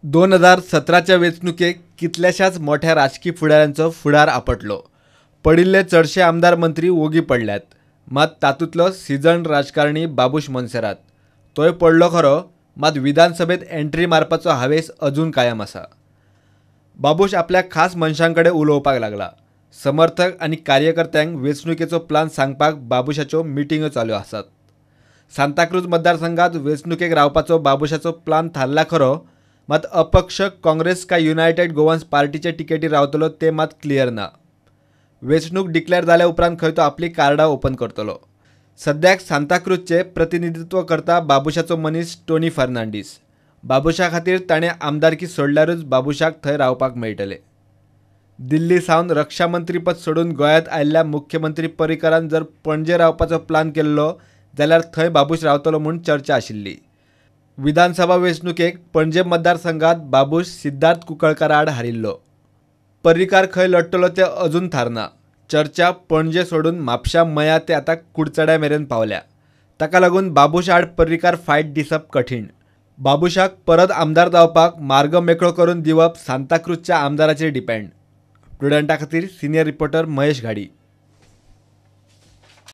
2017च्या वेंचणुकेक कितल्याशाच मोठ्या राजकी फुडाऱ्यांचो फुडार आपटलो. पडिल्ले चडशे आमदार मंत्री वोगी पडल्यात. मात तातूंतलो सिजन राजकारणी बाबूश मोन्सेरात तोय पडलो खरो, मात विधानसभेत एंट्री मारपाचो हावेस अजून कायम आसा. बाबूश आपल्या खास मनशां कडेन उलोवपाक लागला. समर्थक आनी कार्यकर्त्यांक वेंचणुकेचो प्लान सांगपाक बाबूशाच्यो मिटिंग्यो चालू आसात. सांताक्रूज मतदारसंघात वेंचणुकेक रावपाचो बाबूशाचो प्लान थारला खरो, मात अपक्ष काँग्रेस काय युनायटेड गोवन्स पार्टीचे तिकेटी रावतलो ते मात क्लियर ना. वेंचणूक डिक्लेअर जाल्या उपरांत खंय तो आपली कार्डां ओपन करतलो. सद्याक सांताक्रूजचे प्रतिनिधित्व करता बाबूशाचो मनीस टोनी फर्नांडीस. बाबूशा खातीर ताणें आमदारकी सोडल्यारूच बाबूशाक थंय रावपाक मेळटलें. दिल्ली सावन रक्षामंत्रीपद सोडून गोंयांत आयिल्ल्या मुख्यमंत्री पर्रीकारान जर पणजे रावपाचो प्लान केल्लो जाल्यार थंय बाबूश रावतलो म्हूण चर्चा आशिल्ली. विधानसभा वेंचणुकेक पणजे मतदारसंघात बाबूश सिद्धार्थ कुंकळकार आड हारिल्लो. पर्रीकार खंय लडटलो तें अजून थारना. चर्चा पणजे सोडून म्हापशा मया ते आतां कुडचड्या मेरेन पावल्या. ताका लागून बाबूश आड पर्रीकार फायट दिसप कठीण. बाबूशाक परत आमदार जावपाक मार्ग मेकळो करून दिवप सांताक्रूजच्या आमदाराचेर डिपेंड. प्रुडंटा खातीर सिनियर रिपोर्टर महेश घाडी.